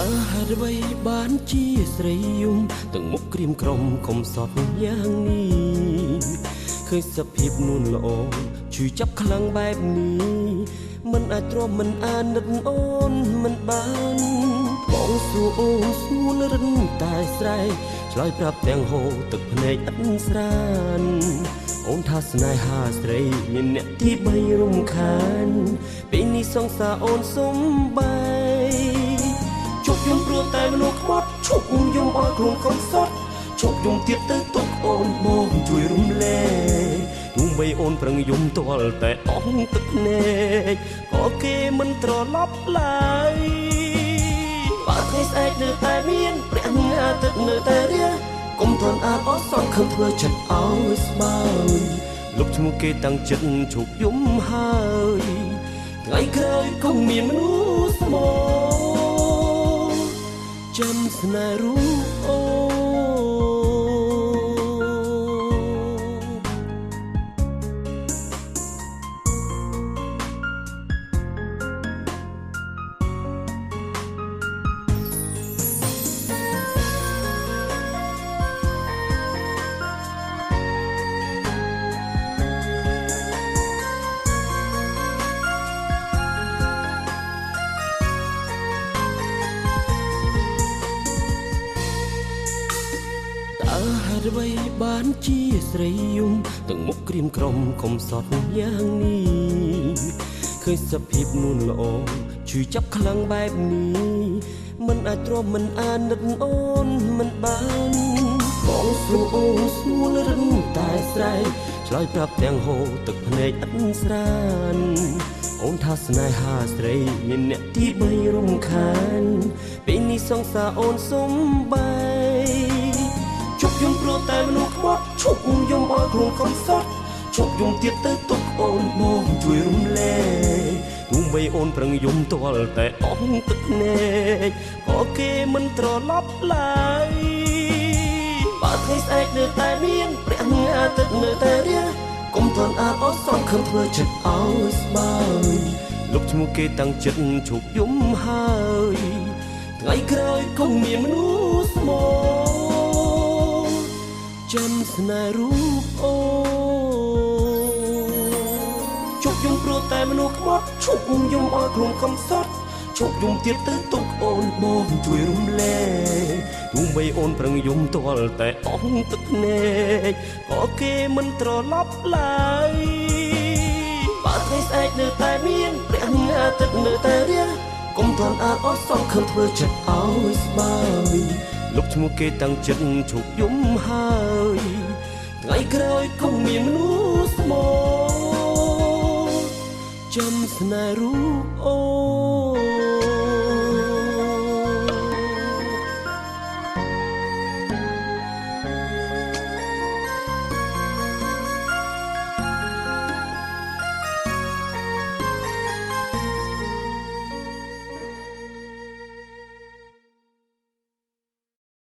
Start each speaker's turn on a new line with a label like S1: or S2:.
S1: ើហេតុអ្វីបានជាស្រីយំទាំងមុខក្រៀមក្រំកុំសត់យ៉ាងនេះឃើញសភាពនួនល្អឈឺចាប់ខ្លាំងបែបនេះមិនអាចទ្រាំមិនអាណិតអូនមិនបានបងសួរអូនស្ងួនរិនតែស្រែឆ្លើយប្រាប់ទាំងហូរទឹកភ្នែកឥតស្រានអូនថាស្នេហាស្រីមានអ្នកទី3រំខានពេលនេះសង្សារអូនសុំបែជប់យំព្រោះតែមនុស្សក្បត់ឈប់យំឲ្យខ្លួនកំសត់ឈប់យំទៀតទៅទុកអូនបងជួយរំលែកទោះបីអូនប្រឹងយំទាល់តែអស់ទឹកភ្នែកក៏គេមិនត្រឡប់ឡើយបើថ្ងៃស្អែកនៅតែមានព្រះអាទិត្យនៅតែរះកុំທນអានអត់សង្ឃឹមធ្វើចិត្តឲ្យស្បើយលុបឈ្មោះគេតាំងចិត្តឈប់យំហើយថ្ងៃក្រោយគង់មានមនុស្សស្មោចាំស្នេហ៍រូបអូនហេតុអ្វីបានជាស្រីយំទាំងមុខក្រៀមក្រំកុំសត់យ៉ាងនេះឃើញសភាពនួនល្អឈឺចាប់ខ្លាំងបែបនេះមិនអាចទ្រាំមិនអាណិតអូនមិនបានបងសួរអូនស្ងួនរិនតែស្រែឆ្លើយប្រាប់ទាំងហូរទឹកភ្នែកឥតស្រានអូនថាស្នេហាស្រីមានអ្នកទី3រំខានពេលនេះសង្សារអូនសុំបែជប់យំព្រោះតែមនុស្សក្បត់ឈប់យំឲ្យខ្លួនកំសត់ឈប់យំទៀតទៅទុកអូនបងជួយរំលែកទោះបីអូនប្រឹងយំទាល់តែអស់ទឹកភ្នែកក៏គេមិនត្រឡប់ឡើយបើថ្ងៃស្អែកនៅតែមានព្រះអាទិត្យនៅតែរះកុំທນអានអត់សង្ឃឹមធ្វើចិត្តឲ្យស្បើយលុបឈ្មោះគេតាំងចិត្តឈប់យំហើយថ្ងៃក្រោយគង់មានមនុស្សស្មោចាំស្នេហ៍រូបអូនជប់យំព្រោះតែមនុស្សក្បត់ឈប់យំឲ្យខ្លួនកំសត់ឈប់យំទៀតទៅទុកអូនបងជួយរំលែកទោះបីអូនប្រឹងយំទាល់តែអស់ទឹកភ្នែកក៏គេមិនត្រឡប់ឡើយបើថ្ងៃស្អែកនៅតែមានព្រះអាទិត្យនៅតែរះកុំທນអានអត់សង្ឃឹមធ្វើចិត្តឲ្យស្បើយលុបឈ្មោះគេតាំងចិត្តឈប់យំហើយថ្ងៃក្រោយគង់មានមនុស្សស្មោចាំស្នេហ៍រូបអូ